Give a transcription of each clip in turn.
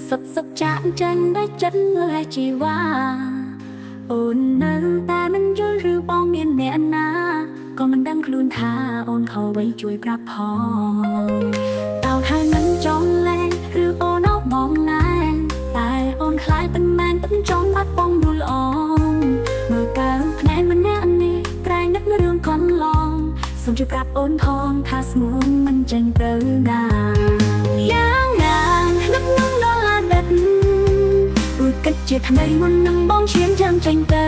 សុខសុខចាក់ចេញដោយចិត្តលើជីវ៉ាអូននៅតែមិនយល់ឬបងមានអ្នកណាក៏មិនដឹងខ្លួនថាអូនខអ្វីជួយប្រាប់ផងតើហើយមិនចង់លែងឬអូនអោបបងណែនតែអូនខ្លាចមិនមែនពិតចង់បាត់បង់យល់អងមើលកើភ្នែកម្នាក់នេះក្រែងនឹករឿងកន្លងសូមជួយប្រាប់អូនផងថាស្ងួនមិនចេញទៅណាយ៉ាងណានឹកនឹងដល់អតីត រួចគិតជាថ្មីមុននឹងបងឈានចាំចេញទៅ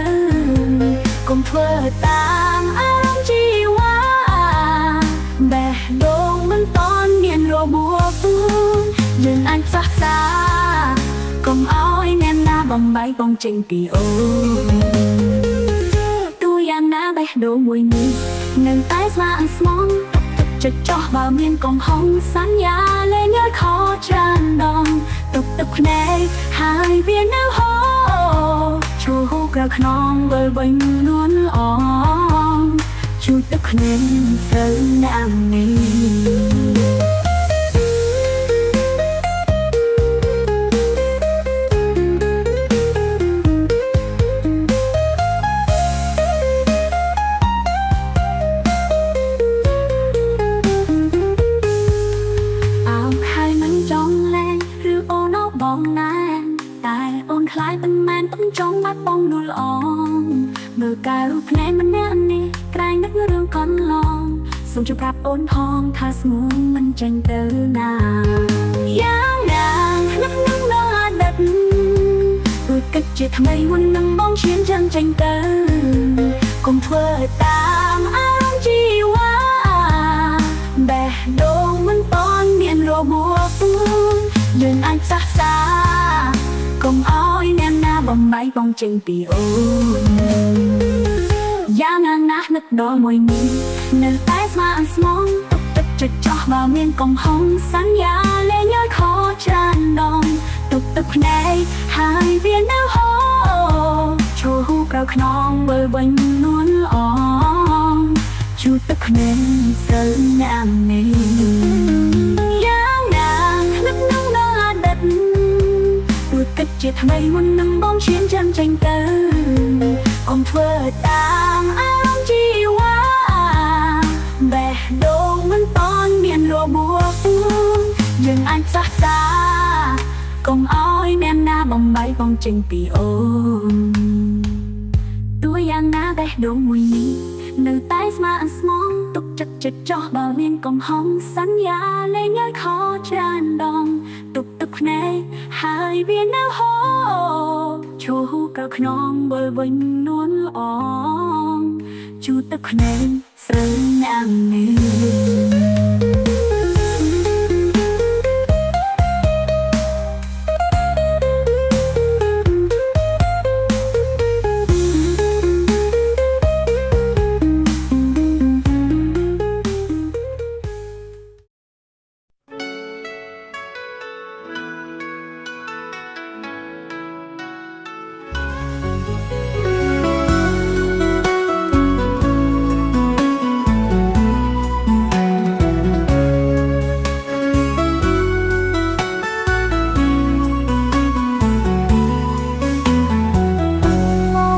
កុំធ្វើតាមអារម្មណ៍ជីវ៉ាបេះដូងមិនតន់មានរបួសពូនយើងអាចផ្សះផ្សាកុំឲ្យអ្នកណាបំបីបងចេញពីអូនទូយ៉ាងណាបេះដូងមួយនេះនៅតែស្មាស្មងចិត្តចោះបើមានកំហុងសន្យាលែងឲ្យខច្រើនដងទុកទឹកភ្នែកហើយវានៅហូរឈូហូក្រៅខ្នងវិលវិញនួនអងជួយទឹកភ្នែកស្រូវណាំនេះ អោហើយមិនចង់លែងឬអូនអោបបងណែនតែអូនខ្លាចមិនមែនទំចង់បាត់បងនួលអងមើលកែវភ្នែកម្នាក់នេះក្រែងនឹករឿងកន្លងសូមជួយប្រាប់អូនផងថាស្ងួនមិនចេញទៅណាយ៉ាងណានឹកនឹងដល់អតីតរួចគិតជាថ្មីមុននឹងបងឈានចាំចេញទៅកុំធ្វើតាមអារម្មណ៍ជីវ៉ា បេះដូងមិនតន់មានរបួសពូនយើងអាចផ្សះផ្សាកុំឲ្យអ្នកណាបំបីបងចេញពីអូនយ៉ាងណាណាស់នឹកដល់មួយនេះនៅតែស្មានស្មងទុកទឹកចិត្តចោះបើមានកំហុងសន្យាលែងឲ្យខច្រើនដងទុកទឹកភ្នែកហើយវានៅហូរឈូហូក្រៅខ្នងវិលវិញនួនអង ជួទឹកភ្នែកស្រូវណាំនេះយ៉ាងណានឹកនឹងដល់អតីតរួចគិតជាថ្មីមុននឹងបងឈានចាំចេញទៅកុំធ្វើតាមអារម្មណ៍ជីវ៉ាបេះដូងមិនតន់មានរបួសពូនយើងអាចផ្សះផ្សាកុំឲ្យអ្នកណាបំបីបងចេញពីអូន ទោះយ៉ាងណាបេះដូងមួយនេះនៅតែស្មើស្មងទុកចិត្តចិត្តចោះបើមានកំហុងសន្យាលែងឲ្យខច្រើនដងទុកទឹកភ្នែកហើយវានៅហូរឈូហូក្រៅខ្នងវិលវិញនួនអងជូទឹកភ្នែកស្រូវណាំនេះ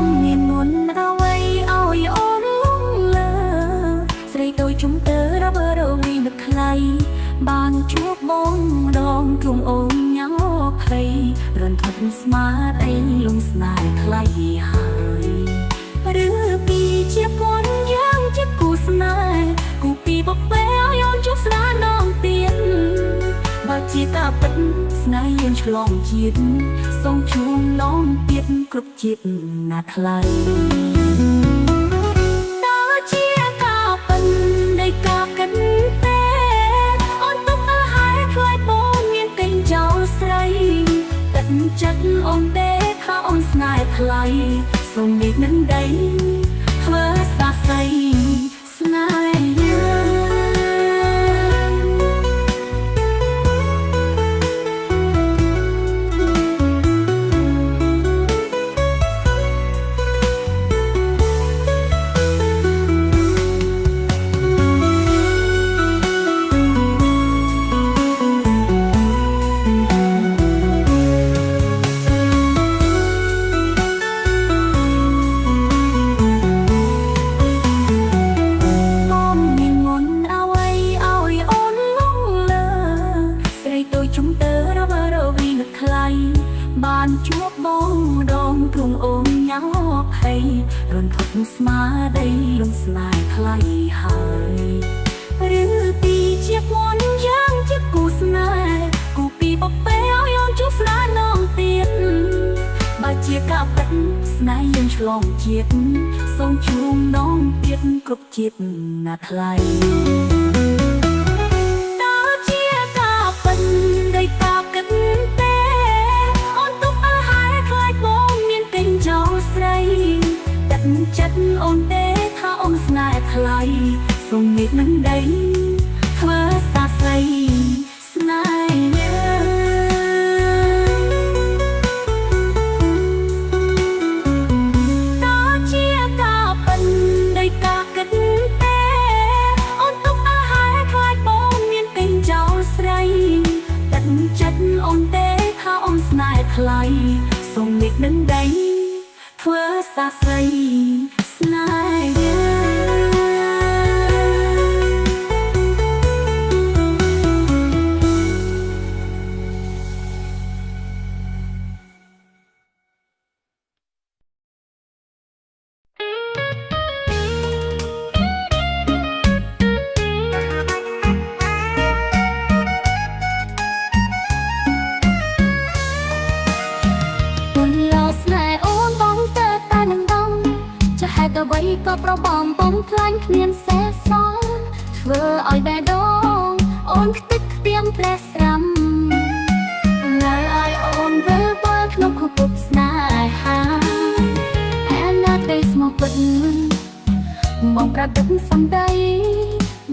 ងមានមុនអ្វីឲ្យអូនលងលើស្រីតូចជុំទៅរបើរងនេះនឹកថ្លៃបានជួបបងម្ដងទ្រង់អូនញ៉ាំភ័យរន្ធត់ស្មារតីលងស្នេហ៍ថ្លៃហើយឬពីជាពន់យ៉ាងជាគូស្នេហ៍គូពីបបែឲ្យអូនជួបស្នាដងទៀតបើជាតាពិតស្នេហ៍យើងឆ្លងជាតិសូមជូនដងទៀតគ្រប់ជាតិណាថ្លៃ តើជាការពិននៃការកិនទេអូនទុកអើហើយថ្លៃបងមានកេងចោលស្រីទឹកចិត្តអូនទេថាអូនស្នេហ៍ថ្លៃសូមមេឃនឹងដីធ្វើសាសីស្នេហ៍យើង រន្ធត់ស្មារតីលំស្នេហ៍ថ្លៃហើយឬពីជាតិមុនយ៉ាងជាគូស្នេហ៍គូពីបពេឲ្យអូនជួបស្នេហ៍នងទៀតបើជាការពិតស្នេហ៍យើងឆ្លងជាតិសូមជួមនងទៀតគ្រប់ជាតិណាថ្លៃ តើជាការពិតដោយការគិតទេអូនទុកអើហើយខ្លាចបងមានកេងចោលស្រីទឹកចិត្តអូនទេថាអូនស្នេហ៍ថ្លៃសូមមេឃនឹងដីធ្វើសាស្រីស្នេហ៍យើង តើជាការពិតដោយការគិតទេអូនទុកអើហើយខ្លាចបងមានកេងចោលស្រីទឹកចិត្តអូនទេថាអូនស្នេហ៍ថ្លៃសូមមេឃនឹងដីធ្វើសាស្រីស្នេហ៍យើង មុនលោស្នេហ៍អូនបងទៅតែនឹងដងចុះហេតុអ្វីក៏ប្របងបំផ្លាញគ្មានសេះសល់ធ្វើឲ្យបេះដូងអូនខ្ទេចខ្ទៀមប្រេះស្រាំលើឲ្យអូនវិលវល់ក្នុងខុបស្នេហាអែណាទេស្មោះពិតបងប្រឌិតសំដី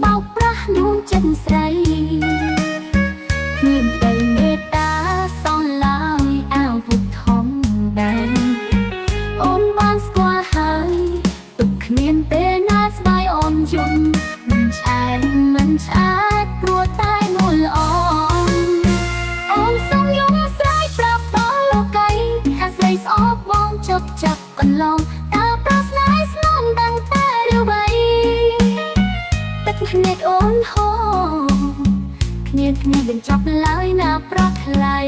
បោកប្រាស់នួនចិត្តស្រី គ្មានដីមេត្តាសងឡើយអាវុធធំដែរអូនបានស្គាល់ហើយទុកគ្មានពេលណាស្បាយអូនយំមិនឆ្អែតមិនឆ្អែតព្រោះតែនួលអងអូនសូមយំស្រែកប្រាប់ដល់លោកីថាស្រីស្អប់បងជប់ចាប់កន្លងតើប្រស្នេហ៍ស្នំតាំងតែរាវ័យទឹកភ្នែកអូនហូរ គ្មានគ្នាបញ្ចប់ឡើយណាប្រថ្លៃ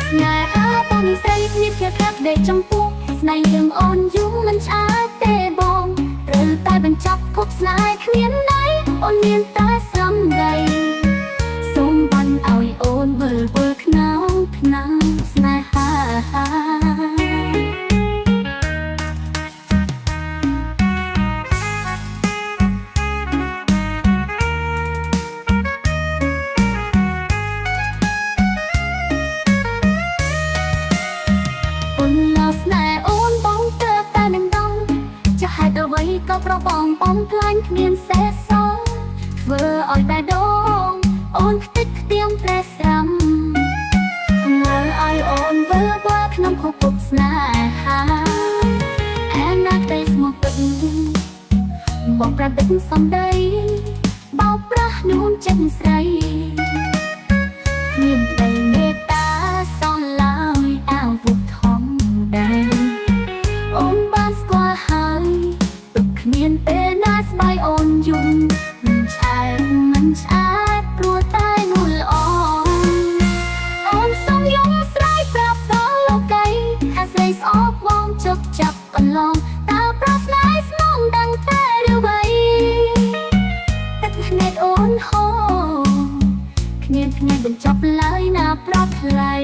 ស្នេហាបងនេះស្រីគ្មានភាពខាប់ដេកចំពោះស្នេហ៍យើងអូនយូរមិនឆ្អែតទេបងត្រូវតែបញ្ចប់ភពស្នេហ៍គ្មានន័យអូនមានតែសំដីសូមបានឲ្យអូនវិលវល់ខ្នងខ្នងស្នេហា អូនលោស្នេហ៍អូនបងទៅតែនឹងដងចុះហេតុអ្វីក៏ប្របងបំផ្លាញគ្មានសេះសល់ធ្វើឲ្យបេះដូងអូនខ្ទេចខ្ទៀមប្រេះស្រាំមើលឲ្យអូនវិលវល់ក្នុងភពស្នេហាអែណាទេស្មោះពិតបងប្រឌិតសំដីបោកប្រាស់នួនចិត្តស្រី មានតែមេត្តាសងឡើយអាវុធធំដែរអូនបានស្គាល់ហើយទុកគ្មានពេលណាស្បាយអូនយំមិនឆ្អែតមិនឆ្អែតព្រោះតែនួលអងអូនសូមយំស្រែកប្រាប់ដល់លោកីថាស្រីស្អប់បងជប់ចាប់កន្លងតើប្រស្នេហ៍ស្នងតាំងតែរាវ័យទឹកភ្នែកអូនហូរ គ្មានថ្ងៃបញ្ចប់ឡើយណាប្រថ្លៃ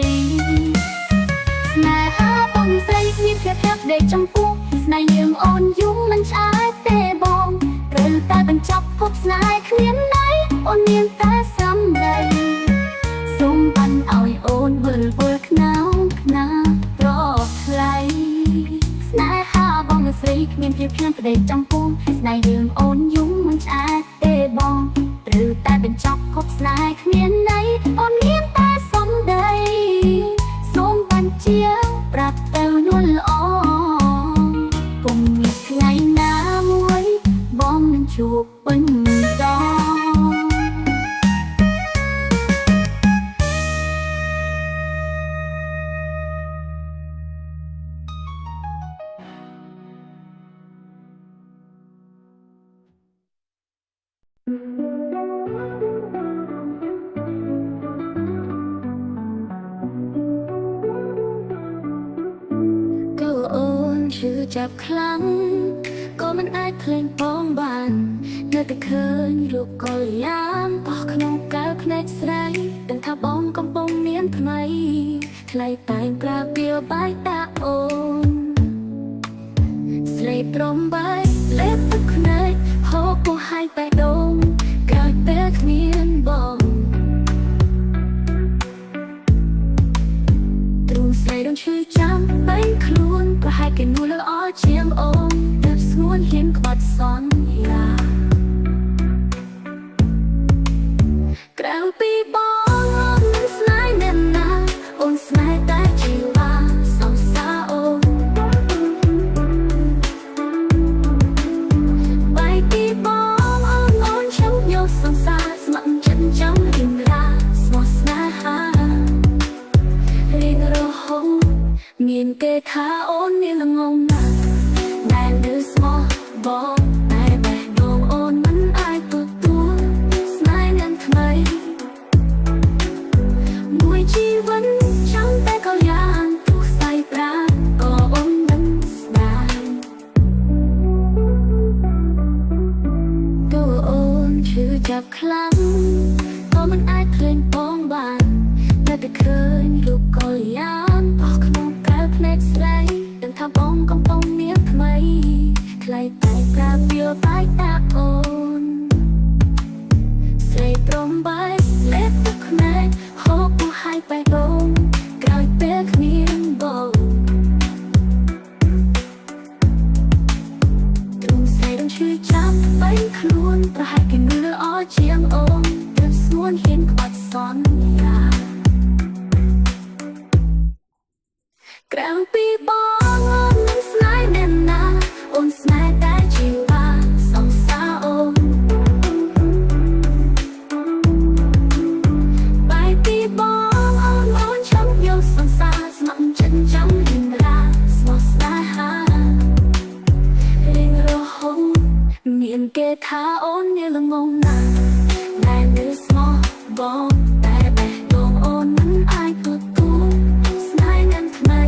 ស្នេហាបងស្រីគ្មានភាពភាពដេកចំពោះស្នេហ៍យើងអូនយំមិនឆ្អែតទេបងត្រូវតែបញ្ចប់ភពស្នេហ៍គ្មានន័យអូនមានតែសំដីសូមបានឲ្យអូនវិលវល់ខ្នងខ្នាប្រថ្លៃស្នេហាបងស្រីគ្មានភាពភាពដេកចំពោះស្នេហ៍យើងអូនយំមិនឆ្អែតទេបង ត្រូវតែបញ្ចប់ភពស្នេហ៍គ្មានន័យអូនមានតែសំដីសូមបានជាប្រាប់ទៅនួនល្អពុំមានថ្ងៃណាមួយបងនឹងជួបពេញដង ក៏អូនជា ឈឺចាប់ខ្លាំងក៏មិនអាចភ្លេងបងបាននៅតែឃើញរូបកល្យានបោះក្នុងកែវភ្នែកស្រីដឹងថាបងកំពុងមានថ្មីថ្លៃតែងប្រើពីបាយតាអូនស្រីព្រំបាយលេបទឹកភ្នែកហូបពោះហើយបេះដូងក្រោយពេលគ្មានបង ទ្រូងស្រីដងឈឺចាំបែងខ្លួនប្រហែលគេនោះល្អជាងអូនទើបស្ងួនហ៊ានក្បត់សន្យាក្រៅពីបងអូនមិនស្នេហ៍អ្នកណាអូនស្នេហ៍តែជីវ៉ាសង្សារអូនបែកពីបងអូនអូនចាំយកសង្សារស្ម័គ្រចិត្តចាំរៀងរាស្មោះស្នេហា រៀងរហូតមានគេថាអូនមានល្ងងណាស់ដែលនៅស្មោះបងតែបេះដូងអូនមិនអាចទទួលស្នេហ៍នឹងថ្មីមួយជីវិតចាំតែកល្យានទោះស្អីប្រាណក៏អូនមិនស្ដាយទោះអូនឈឺចាប់ខ្លាំងក៏មិនអាចភ្លេងបងបាន នៅតែឃើញរូបកល្យានបោះក្នុងកែវភ្នែកស្រីដឹងថាបងកំពុងមានថ្មីថ្លៃតែប្រើពីបាយតាអូនស្រីព្រំបាយលេបទឹកភ្នែកហូបពោះហើយបេះដូងក្រោយពេលគ្មានបងទ្រូងស្រីដងឈឺចាំបែងខ្លួនប្រហែលគេមើលល្អជាងអូនទើបស្ងួនហ៊ានក្បត់សន្យា ក្រៅពីបងអូនមិនស្នេហ៍អ្នកណាអូនស្នេហ៍តែជីវ៉ាសង្សារអូនបែកពីបងអូនអូនចាំយកសង្សារស្ម័គ្រចិត្តចាំរៀងរាស្មោះស្នេហារៀងរហូតមានគេថាអូននាល្ងងណាស់ដែលនៅស្មោះបងតែបេះដូងអូនមិនអាចទទួលស្នេហ៍នឹងថ្មី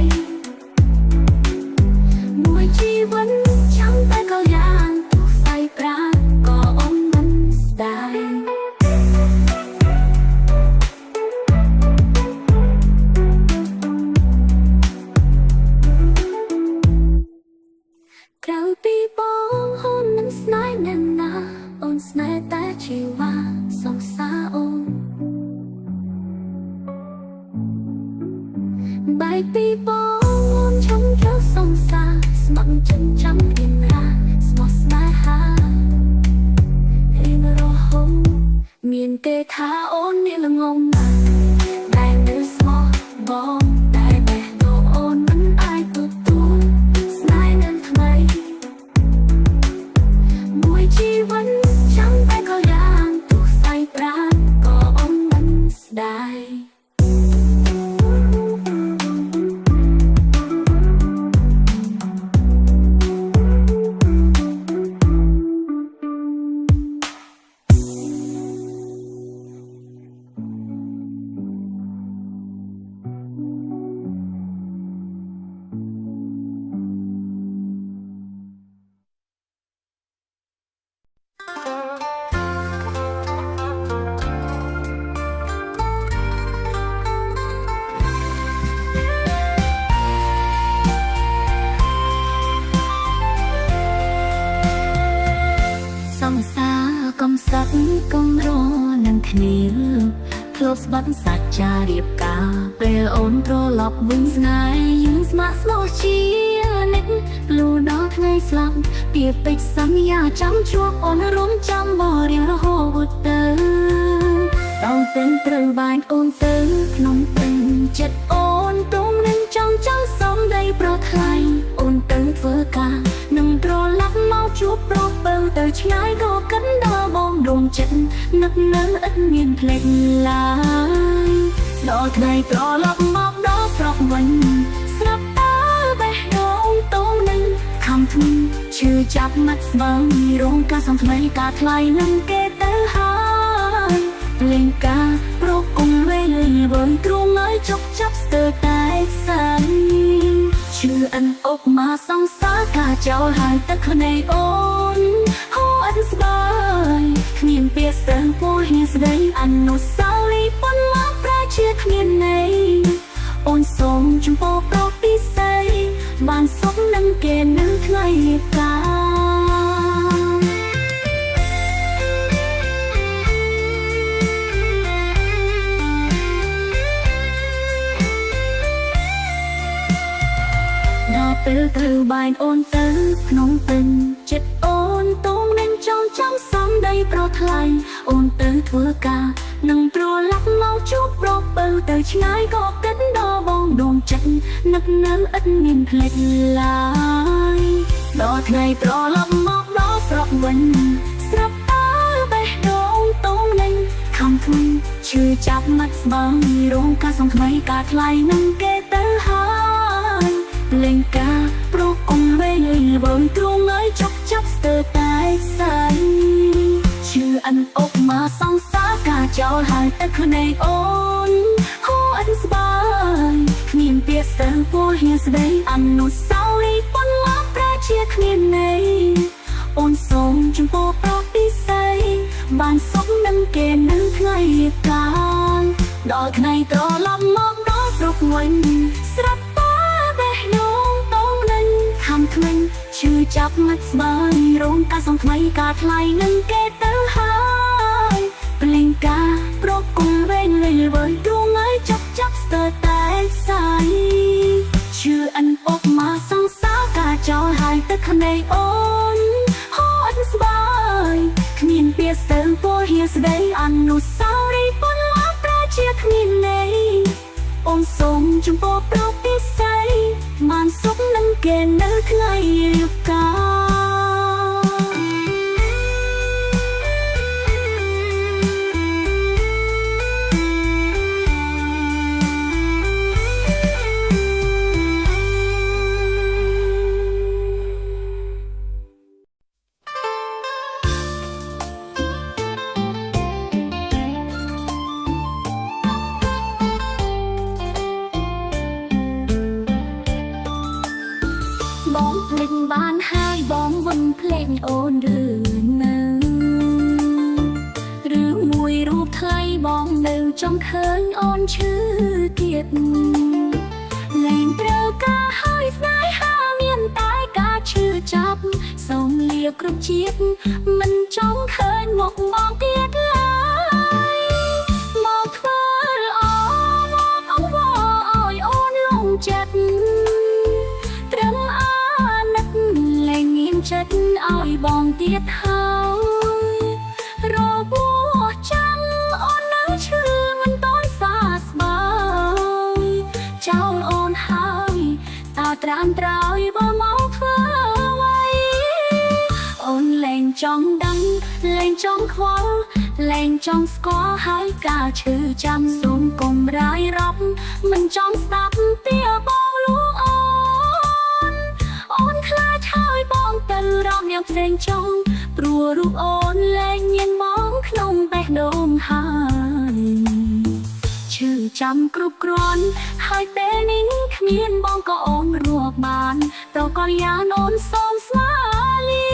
មួយជីវិតចាំតែកល្យានទោះស្អីប្រាណក៏អូនមិនស្ដាយក្រៅពីបងអូនមិនស្នេហ៍អ្នកណាអូនស្នេហ៍តែជីវ៉ាសង្សារអូនបែកពីបងអូនចាំយកសង្សារស្ម័គ្រចិត្តចាំរៀងរាស្មោះស្នេហារៀងរហូតមានគេថាអូននាល្ងងណាស់ ដែលនៅស្មោះបងតែបេះដូងអូនមិនអាចទទួលស្នេហ៍នឹងថ្មីមួយជីវិតចាំតែកល្យានទោះស្អីប្រាណក៏អូនមិនស្ដាយ សង្សារកំសត់កំរនឹងគ្នាធ្លាប់ស្បាត់សាចារៀបការពេលអូនត្រឡប់វិញស្នេហ៍យើងស្ម័គ្រស្មោះជានិច្ចលូដល់ថ្ងៃស្លាប់ពីពេចសន្យាចាំជួបអូនរំចាំបរៀងរហូតទៅដល់ពេលត្រូវបានអូនទៅក្នុងពេញចិត្តអូនទុំនឹងចង់ចង់សំដីប្រថ្លៃអូនទៅធ្វើការនឹងត្រឡប់មកជួបប្រពើទៅឆ្ងាយក៏កិនដល់បងដងចិត្តនឹកនៅឥតមានភ្លេចឡើយដល់ថ្ងៃត្រឡប់មកដល់ស្រុកវិញស្រាប់តើបេះដូងតូននឹងខំធ្ងន់ឈឺចាប់មាត់ស្មៅរងការសំថ្មីការថ្លៃនឹងគេទៅហើយលេងការប្រគុំវេលវើយទ្រូងឲ្យចុកចាប់ស្ទើរតែសានឈឺ ឈឺអិនអុកមកសង្សារការចោលហើយទឹកភ្នែកអូនហូអិនស្បាយគ្មានពាក្យស្ទឹងពោលហ៊ានស្ដីអនុស្សាវរីយ៍ប៉ុនមកប្រែជាគ្មានន័យអូនសូមចំពោះប្រុសពិសីបានសុខនឹងគេនៅថ្ងៃរៀបការ ដល់ពេលត្រូវបែកអូនទៅក្នុងពេញចិត្តអូនតងនឹងចង់ចាំសំដីប្រថ្លៃអូនទៅធ្វើការនឹងប្រឡាក់មកជួបប្រពើទៅឆ្ងាយក៏គិតដល់បងដងចិត្តនឹកនៅឥតមានភ្លេចឡើយដល់ថ្ងៃត្រឡប់មកដល់ស្រុកវិញស្រាប់តើបេះដូងតងនឹងខំធ្ងន់ឈឺចាប់មាត់ស្បើយរងការសងថ្មីការថ្លៃនឹងគេទៅហើយ លេងការប្រគុំវេលវើងទ្រង់ឲ្យចុកចាប់ស្ទើរតែសៃឈឺអិនអុកមកសង្សារការចោលហើយទឹកភ្នែកអូនហូអិនស្បាយគ្មានពាក្យស្ទឹងពោលហ៊ានស្ដីអនុស្សាវរីយ៍ប៉ុនមកប្រែជាគ្មានន័យអូនសូមចំពោះប្រុសពិសីបានសុខនឹងគេនៅថ្ងៃរៀបការដល់ថ្ងៃត្រឡប់មកដល់ស្រុកវិញស្រាប់តែបេះដូងតងនឹងខំធ្មេញឈឺចាប់មាត់ស្បាយរងការសងថ្មីការថ្លៃនឹងគេទៅហើយភ្លេងការប្រគុំវែងលវើយទ្រង់ឲ្យចុកចាប់ស្ទើរតែសៃឈឺអិនអុកមកសង្សារការចោលហើយទឹកភ្នែកអូនហូអិនស្បាយគ្មានពាក្យស្ទឹងពោលហ៊ានស្ដីអនុស្សាវរីយ៍ប៉ុនមកប្រែជាគ្មានន័យអូនសូមចំពោះប្រុសពិសីបានសុខនឹងគេនៅថ្ងៃរៀបការ បងភ្លេចបានហើយបងវិនភ្លេចអូនឬនៅឬមួយរូបថ្លៃបងនៅចង់ឃើញអូនឈឺទៀតលែងត្រូវការហើយស្នេហាមានតែការឈឺចាប់សូមលាគ្រប់ជាតិមិនចង់ឃើញមុខបងទៀតឡើយមកធ្វើល្អមកអង្វរឲ្យអូនលងចិត្ត ត្រឹមអាណិតលែងមានចិត្តឲ្យបងទៀតហើយរបួសចាំអូននៅឈឺមិនតន់សាស្បាយចោលអូនហើយតើត្រានត្រើយបើមកធ្វើអ្វីអូនលែងចង់ដឹងលែងចង់ខ្វល់លែងចង់ស្គាល់ហើយការឈឺចាំសូមកុំរាយរាប់មិនចង់ស្ដាប់ពីបងលួងអូន អូនខ្លាចហើយបងទៅរកអ្នកផ្សេងចង់ព្រោះរូបអូនលែងញៀនបងក្នុងបេះដូងហើយឈឺចាំគ្រប់គ្រាន់ហើយពេលនេះគ្មានបងក៏អូនរកបានតកល្យានអូនសូមស្មាលា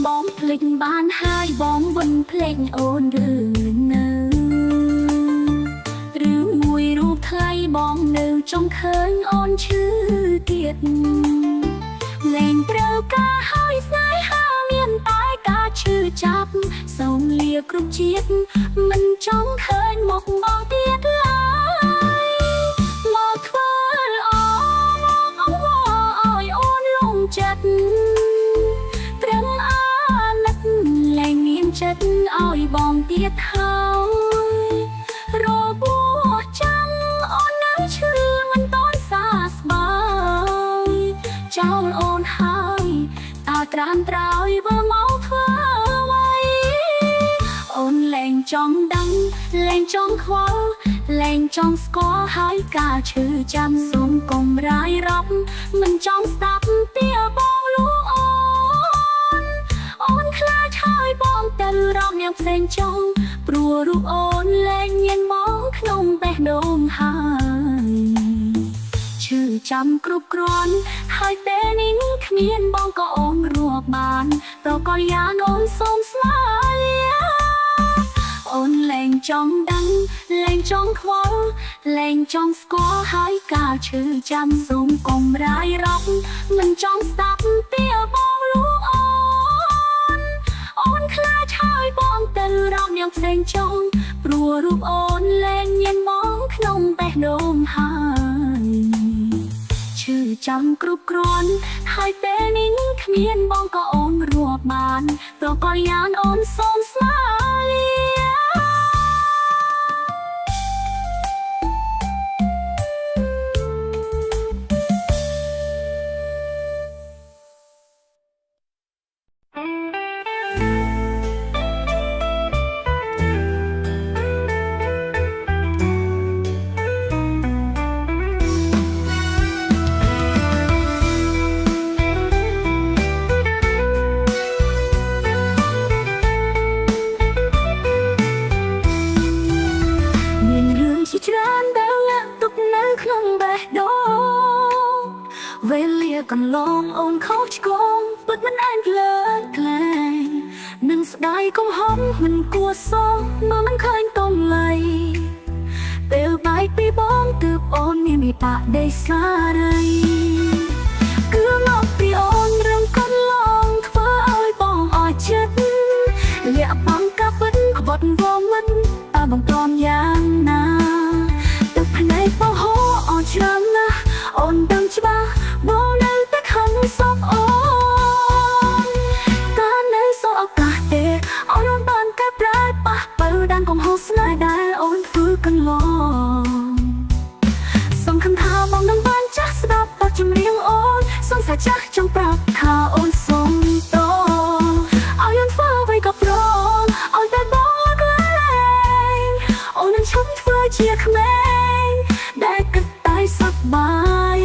បងភ្លេចបានហើយបងវិនភ្លេចអូនឬនៅឬមួយរូបថ្លៃបងនៅចង់ឃើញអូនឈឺទៀតលែងត្រូវការហើយស្នេហាមានតែការឈឺចាប់សូមលាគ្រប់ជាតិមិនចង់ឃើញមុខបងទៀតឡើយមកធ្វើល្អមកអង្វរឲ្យអូនលងចិត្ត ត្រឹមអាណិតលែងមានចិត្តឲ្យបងទៀតហើយរបួសចាំអូននៅឈឺមិនតន់សាស្បាយចោលអូនហើយតើត្រានត្រើយបើមកធ្វើអ្វីអូនលែងចង់ដឹងលែងចង់ខ្វល់ លែងចង់ស្គាល់ហើយការឈឺចាំសូមកុំរាយរាប់មិនចង់ស្ដាប់ពីបងលូអូនអូនខ្លាចហើយបងទៅរកអ្នកផ្សេងចង់ព្រោះរូបអូនលែងញៀនមកក្នុងបេះដូងហើយ ឈឺចាំគ្រប់គ្រាន់ហើយពេលនេះគ្មានបងក៏អូនរាប់បានប្រកលយ៉ាងអូនសូមស្មាលាអូនលែងចង់ដឹងលែងចង់ខ្វល់លែងចង់ស្គាល់ហើយការឈឺចាំសូមកុំរាយរាប់មិនចង់ស្ដាប់ពីបងលូអូនអូនខ្លាចហើយបងទៅរកអ្នកផ្សេងចង់ព្រោះរូបអូនលែងញៀនមកក្នុងបេះដូងហើយ ឈឺចាំគ្រប់គ្រាន់ហើយពេលនេះគ្មានបងក៏អូនរាប់បានប្រកលយ៉ាងអូនសូមស្មាលា មានរឿងជាច្រើនដែលលាក់ទុកនៅក្នុងបេះដូងវេលាកន្លងអូនខុសឆ្គងពិតមិនអាចលើកលែងនឹងស្ដាយកំហុសមិនគួរសមមើលមិនឃើញតម្លៃពេលបែកពីបងទើបអូនមានមេបដិសារីគឺមកពីអូនរឿងកន្លងធ្វើឲ្យបងអស់ចិត្តលាក់បាំងការពិតក្បត់វមិនតើបងទ្រាំយ៉ាងណាទឹកភ្នែកបងហូរអស់ច្រើនណាស់អូនដឹងច្បាស់បងនៅតែខឹងសោកអូនតើនៅសល់ឱកាសទេអូនបានកែប្រែប៉ះបើដានកំហុសស្នេហ៍ដែលអូនធ្វើកន្លង សង្ឃឹមថាបងនឹងបានចាស់ស្ដាប់បទចម្រៀងអូនសង្សារចាស់ចង់ប្រាប់ថាអូនសុំតឲ្យអូនធ្វើអ្វីក៏ព្រមឲ្យតែបងលើកលែងអូននឹងឈប់ធ្វើជាក្មេងដែលគិតតែសប្បាយ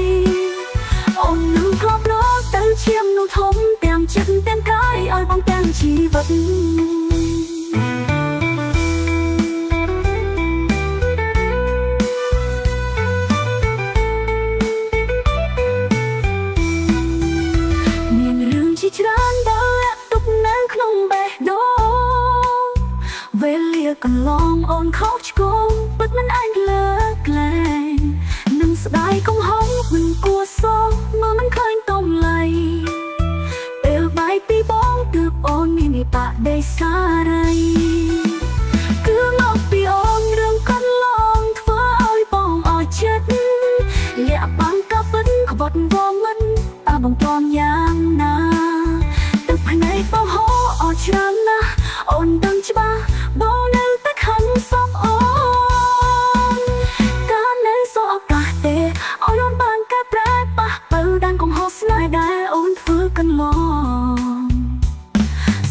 អូននឹងធ្លាប់រកទៅជាមនុស្សធំទាំងចិត្តទាំងកាយឲ្យបងទាំងជីវិត មានរឿងជាច្រើនដែលលាក់ទុកនៅក្នុងបេះដូងវេលាកន្លងអូនខុសឆ្គងពិតមិនអាចលើកលែងនឹងស្ដាយកំហុសមិនគួរសមមើលមិនឃើញតម្លៃពេលបែកពីបងទើបអូនមានបដិសារីគឺមកពីអូនរឿងកន្លងធ្វើឲ្យបងអស់ចិត្តលាក់បាំងការពិតក្បត់វមិនតើបងទ្រាំយ៉ាងណាទឹកភ្នែកបងហូរអស់ច្រើនណាស់អូនដឹងច្បាស់បងនៅតែខឹងសោកអូនតើនៅសល់ឱកាសទេឲ្យអូនបានកែប្រែប៉ះបើដានកំហុសស្នេហ៍ដែលអូនធ្វើកន្លង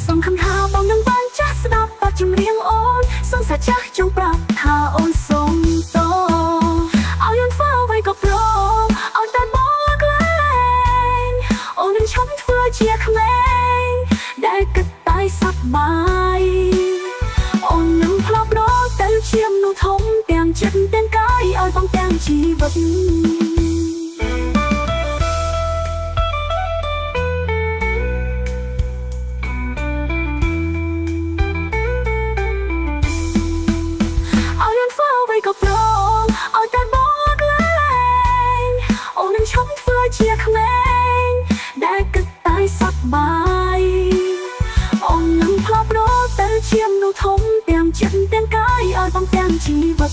សង្ឃឹមថាបងនឹងបានចាស់ស្ដាប់បទចម្រៀងអូនសង្សារចាស់ចង់ប្រាប់ថាអូនសុំតឲ្យអូនធ្វើអ្វីក៏ព្រមឲ្យតែបងលើកលែងអូននឹងឈប់ធ្វើជាក្មេងដែលគិតតែសប្បាយអូននឹងផ្លាស់ប្ដូរទៅជាមនុស្សធំទាំងចិត្តទាំងកាយឲ្យបងទាំងជីវិត ឲ្យអូនធ្វើអ្វីក៏ព្រមឲ្យតែបងលើកលែងអូននឹងឈប់ធ្វើជាក្មេងដែលគិតតែសប្បាយអូននឹងផ្លាស់ប្ដូរទៅជាមនុស្សធំទាំងចិត្តទាំងកាយឲ្យបងទាំងជីវិត